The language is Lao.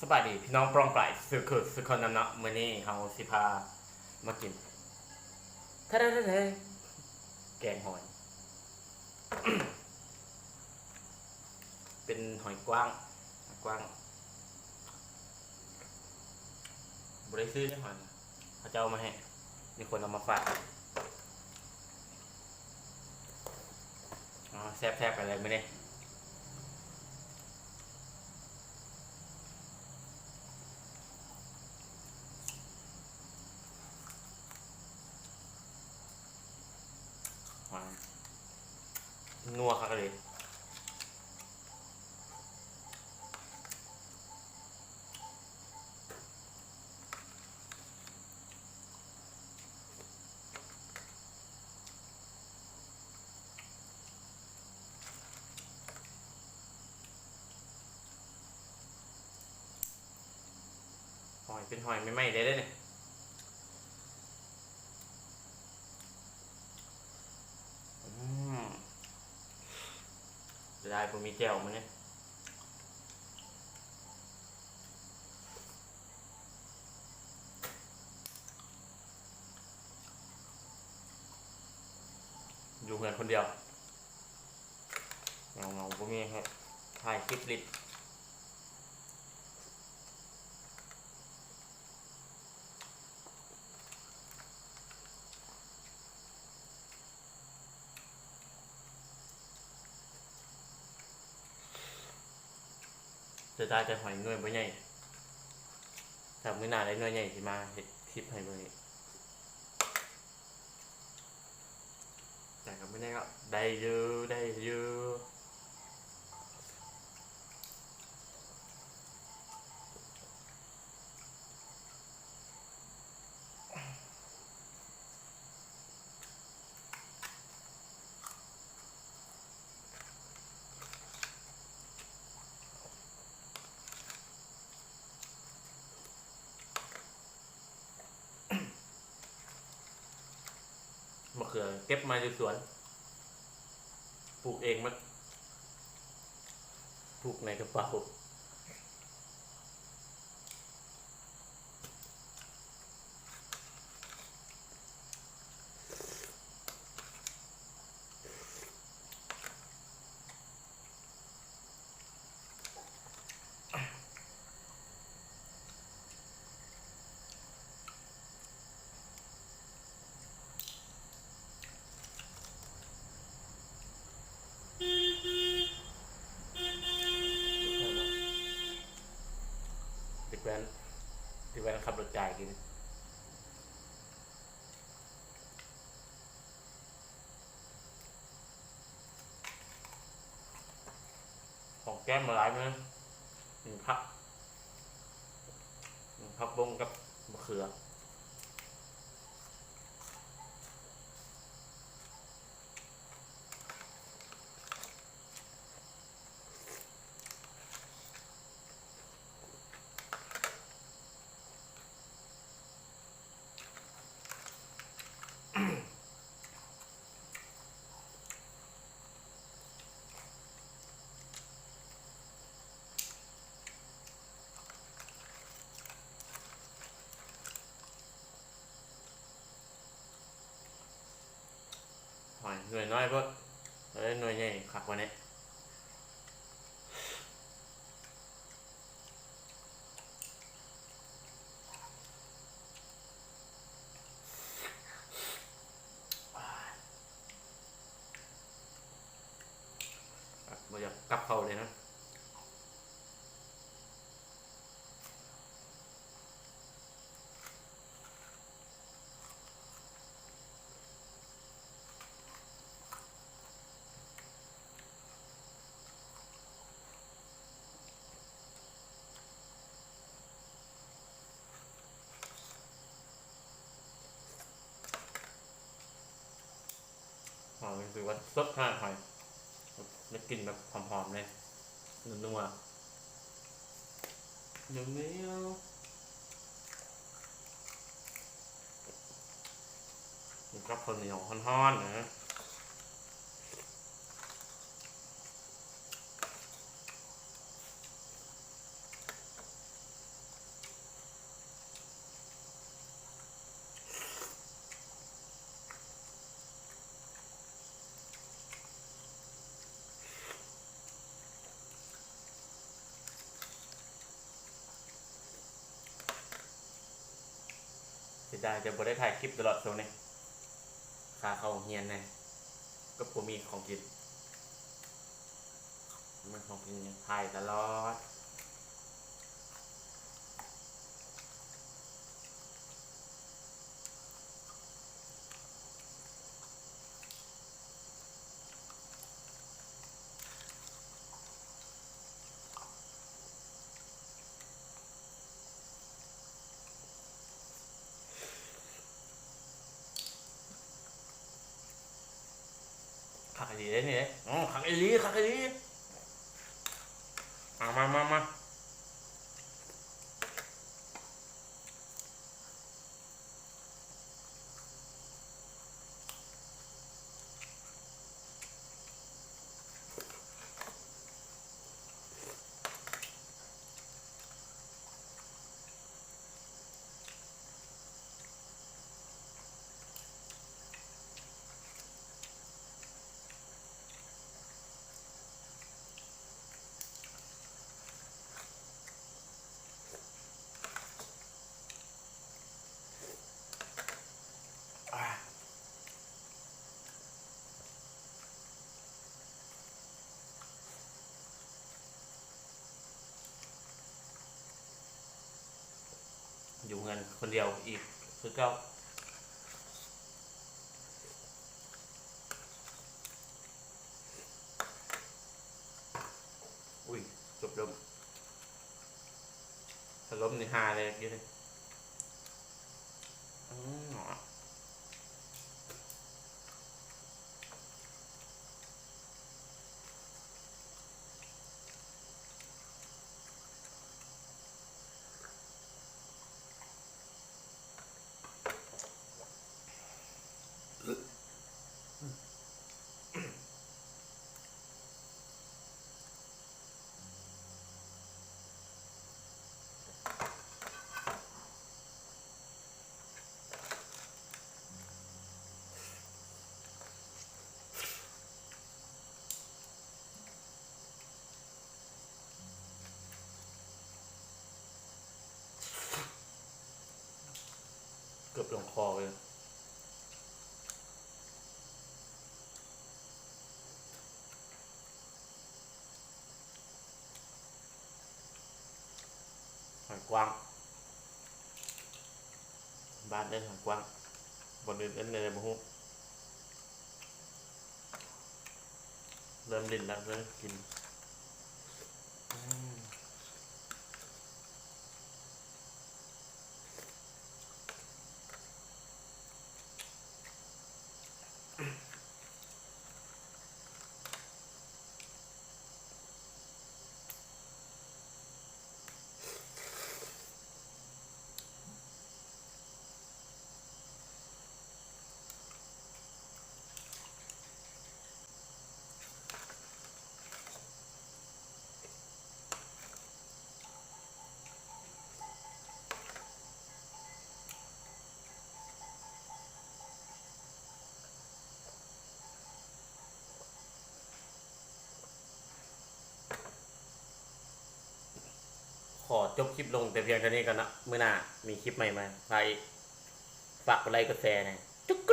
ສະບາຍດີພີ່ນ້ອງປ້ອງປາຍສູ່ຄູ່ສູ່ຄົນນຳເນາະ. ມື້ນີ້ເຮົາຊິພາມາກິນ ທະເດ ແກງຫອຍ ເປັນຫອຍກວ້າງ ຫອຍກວ້າງ ບໍ່ໄດ້ຊື້ເດ້ຫອຍ ເຂົາເຈົ້າເອົາມາໃຫ້ ມີຄົນເອົາມາຝາກ. ອໍ ແຊບໆ ກັນເລີຍມື້ນີ້. ນົວຄັກອີ່ຫຼີ. ຫອຍເປັນຫອຍໃໝ່ໆ ເດ້ເດ້ນີ້. ອືມ ເສຍດາຍບໍ່ມີແຈ່ວມື້ນີ້. ຢູ່ເຮືອນຄົນດຽວ ເຫງົາໆ ບໍ່ມີໃຫ້ຖ່າຍຄລິບຫຼິ້ນ. ເສຍດາຍແຕ່ຫອຍໜ່ວຍບໍ່ໃຫຍ່. ຖ້າມື້ໜ້າໄດ້ໜ່ວຍໃຫຍ່ ຊິມາເຮັດຄລິບໃຫ້ເບິ່ງອີກ. ແຕ່ກໍບໍ່ແນ່ເນາະ ໄດ້ຢູ່ ໄດ້ຢູ່. ມະເຂືອເກັບມາຢູ່ສວນ ປູກເອງໝົດ ປູກໃນກະເປົາ. ຕິດແວ່ນ ຕິດແວ່ນຂັບລົດຈ່າຍກິນ. ຂອງແກ້ມມາຫຼາຍມື້ ມີຜັກ ມີຜັກບົ້ງກັບມະເຂືອ. ຫອຍໜ່ວຍນ້ອຍໂພດ ເອີ ໜ່ວຍໃຫຍ່ຄັກກວ່ານີ້. ບໍ່ຢາກກັບເຂົ້າເລີຍນະ. ຫອມ ຮູ້ສຶກວ່າສົດຂະໜາດຫອຍ ໄດ້ກິ່ນແບບຫອມໆເລີຍ ນົວໆ ໜຽວໆ ກິນກັບເຂົ້າໜຽວຮ້ອນໆນະ. ອາດຈະບໍ່ໄດ້ຖ່າຍຄລິບຕະຫຼອດຊ່ວງນີ້ ຄາເຂົ້າໂຮງຮຽນແດ່ ກໍບໍ່ມີຂອງກິນ ມັນຂອງກິນຍັງຖ່າຍຕະຫຼອດ. ຄັກອີ່ຫຼີເດ້ນີ້ເດ້. ອື ຄັກອີ່ຫຼີ ຄັກອີ່ຫຼີ. ມາ ມາ ມາ ມາ. ຢູ່ເຮືອນຄົນດຽວອີກຄືເກົ່າ. ອຸ້ຍ ຈົບລົມ ຖ້າລົມນີ້ຮາແຫຼກຢູ່ເດ. ອືມ ເກືອບລົງຄໍເລີຍ. ຫອຍກວ້າງ ບ້ານເອີ້ນຫອຍກວ້າງ ບ່ອນອື່ນເອີ້ນແນວໃດບໍ່ຮູ້. ເລີ່ມຫຼິ້ນແລ້ວ ເລີ່ມກິນ. ອືມ. ຂໍຈົບຄລິບລົງແຕ່ພຽງເທົ່ານີ້ກ່ອນເນາະ. ມື້ໜ້າມີຄລິບໃໝ່ມາໃຫ້ ຝາກກົດໄລກົດແຊແດ່. ຈຸກ